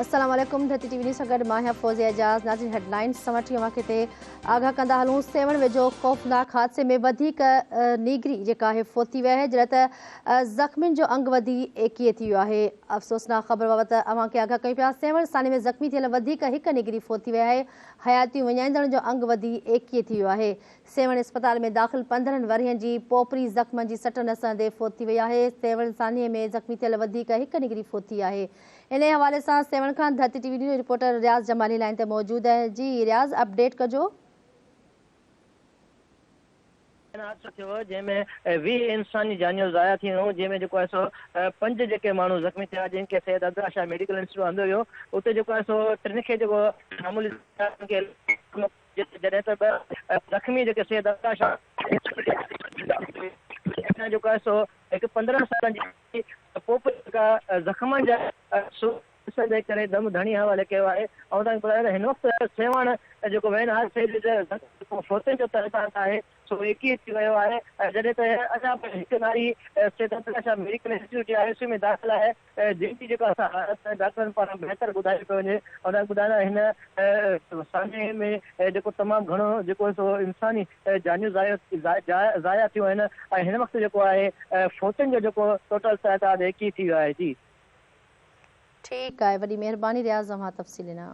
السلام عليڪم ڌرتي ٽي وي نيوز سان گڏ مان آهيان فوزيه اعجاز. ناظرين هيڊ لائنز سان وٺي اوهان کي هتي آگاهه ڪندا هلون. سيوهڻ ويجهو خوفناڪ حادثي ۾ وڌيڪ نيگري جيڪا آهي فوت ٿي وئي آهي جڏهن ته زخمين جو انگ وڌي 21 ٿي ويو آهي. افسوسناڪ خبر بابت اوهان کي آگاهه ڪيون پيا. سيوهڻ سانحي ۾ زخمي ٿيل وڌيڪ هڪ نيگري فوت ٿي وئي آهي. حياتيون وڃائيندڙن جو انگ وڌي 21 ٿي ويو آهي. سيوهڻ اسپتال ۾ داخل 15 ورهين جي پوپري زخمن جي سٽ نه سهندي فوت ٿي وئي آهي. سيوهڻ سانحي ۾ زخمي ٿيل وڌيڪ هڪ نيگري فوت ٿي آهي. انهي حوالي سان سيوهڻ کان ڌرتي ٽي وي نيوز جو رپورٽر رياض جمالي لائين تي موجود آهي. جي رياض اپڊيٽ ڪجو. حادثو ٿيو هو جنهن ۾ 20 انساني جانيون ضايع ٿي ويون جنهن ۾ جيڪو آهي سو پنج جيڪي ماڻهو زخمي ٿيا جن کي سيد عبدالله شاهه ميڊيڪل انسٽيٽيوٽ آندو ويو اتي جيڪو آهي سو ٽن کي جيڪو معمولي جڏهن ته ٻه زخمي جيڪي سيد عبدالله شاهه جيڪو آهي سو هڪ 15 سالن جي پوپ جيڪا زخمن جا سور سهندي ڪري دم ڌڻي حوالي ڪيو آهي. آئون توهان کي ٻڌايان ته هن وقت سيوهڻ جيڪو وين حادثي جي فوتين جو تعداد آهي سو 21 ٿي ويو آهي ۽ جڏهن ته اڃا به هڪ ناري سيد عبدالله شاهه ميڊيڪل انسٽيٽيوٽ جي آء سي يو ۾ داخل آهي جنهن جي جيڪا حالت ڊاڪٽرن پاران بهتر ٻڌائي پيو وڃي. آئون توهان کي ٻڌايان ته هن سانحي ۾ جيڪو تمام گهڻو جيڪو سو انساني جانيون ضايع ٿيون آهن ۽ هن وقت جيڪو آهي فوتين جو جيڪو ٽوٽل تعداد 21 ٿي ويو آهي جي. ٺيڪ آهي وڏي مهرباني رياض اوهان تفصيل ڏنا.